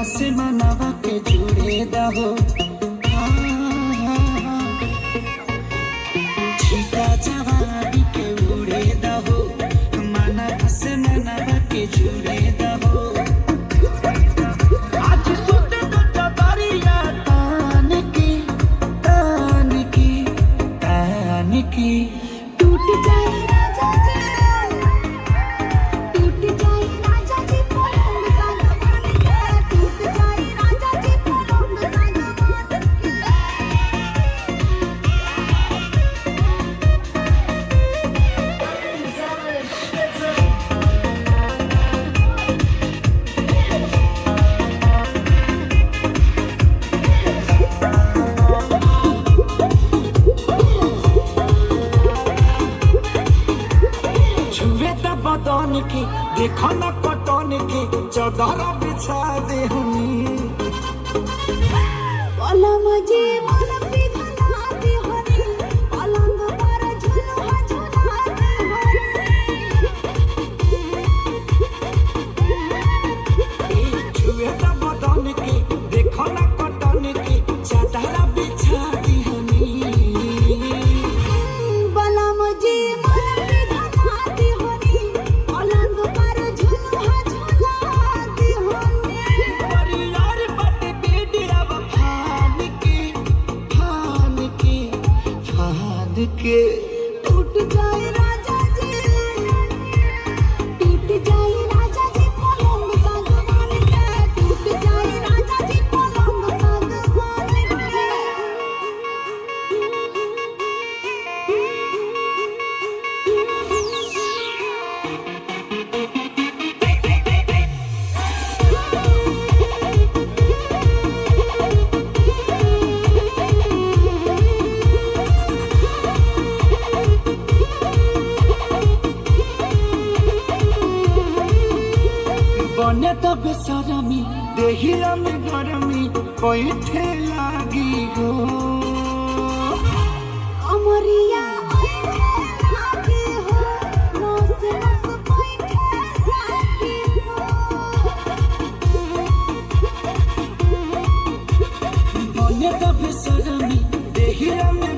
मनवा से मनवा के जुड़े दहो। छीटा जवानी के उड़े दहो, मनवा से मनवा के जुड़े दहो। आज सुत दो चदरिया तान के, तान के, तान के। टूट जाए राजा जी, टूट जाए राजा जी पलंग सागवान के, टूट जाए राजा जी पलंग सागवान के। छुए त बदन के, देखो न कटन के, चदर बिछा दे हमी। पलंग जी पलंग पिघला दे हनी, पलंग पर झुलुआ झुला दे हनी। छुए त बदन के, देखो न कटन के, चदर बिछा दे हमी। बलम जी पलंग पिघला दे हनी, पलंग पर झुलुआ झुला दे हनी। परियार बट बेडिया फान के, फान के, फान के। टूट जाए राजा जी, टूट जाए राजा जी पलंग सागवान के, टूट जाए राजा जी पलंग सागवान के। बने त बेसरमी, देहिया में गरमी बैठे लागी हो। अमरिया ऐठे लागे हो, नस नस बैठे लागे हो। बने त बेसरमी, देहिया में